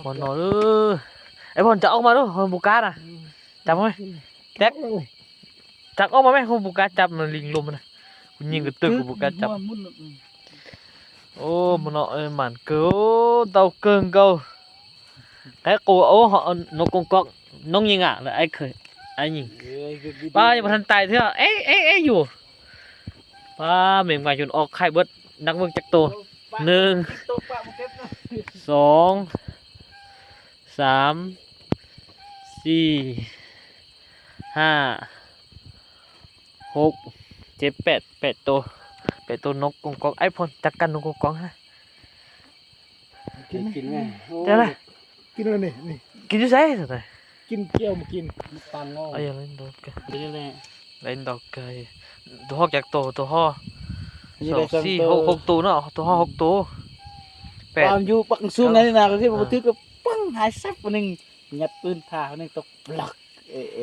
ບໍ່ນອນເອີຍ. ໄອ້ພອນ ຈັບອອກມາດູ ເຮົາບໍ່ກ້ານະ. ອືມ ຈັບມາແມ່. ແຈັກ ຈັບອອກມາແມ່. ເຮົາບໍ່ກ້າຈັບນະ ລິງລົມນະ. ກູຍິງກະຕຶກ ກູບໍ່ກ້າຈັບ. ໂອ້ ມັນເນາະ ເອີຍ ມັນເກີ ເຕົ້າເກິ່ງເກົ່າ. ແຕ່ກູເອົາ ເອົານົກກົງກອກ ນ້ອງຍິງອະ ແລ້ວໄອ້ເຄີຍ ໄອ້ຍິງ ປ້າຍັງບໍ່ທັນຕາຍເທື່ອ. ເອ ເອ ເອ ຢູ່. ປ້າ ແມງໄມ້ຈົນອອກໄຂ່ເບິດ. ນັບເບິ່ງຈັກໂຕ. ໜຶ່ງ ສອງ ສາມ ສີ່ ຫ້າ ຫົກ ເຈັດ ແປດ ແປດໂຕ ແປດໂຕ. ນົກກົງກອກ ໄອ້ພອນ ຈັດການນົກກົງກອກຫັ້ນນະ. ກິນໄດ້ກິນແມ່. ໂອ້ ເຈົ້າລະ ກິນແລ້ວນີ້ ນີ້ ກິນຢູ່ໃສຊັ້ນນະ? ກິນແຈ່ວມາກິນ ມັນຕາງອ ເອົາຫຍັງ ເລນດອກກະ ເປັນຈັ່ງໃດ ເລນດອກກະ. ໂຕຮອກຈັກໂຕ? ໂຕຮອກ ສອງ ສີ່ ຫົກ ຫົກໂຕເນາະ. ໂຕຮອກ ອືມ ຫົກໂຕ ແປດ ຄວາມຢູ່ປັກສູງ ເອີ ໃນນີ້ນະ ກໍຄືບໍ່ຖືກ ກໍປຶ້ງ ຫາຍແຊບໜຶ່ງ ຍັດປືນທ່າໜຶ່ງ ຕົກບລັອກ. ເອ ເອ.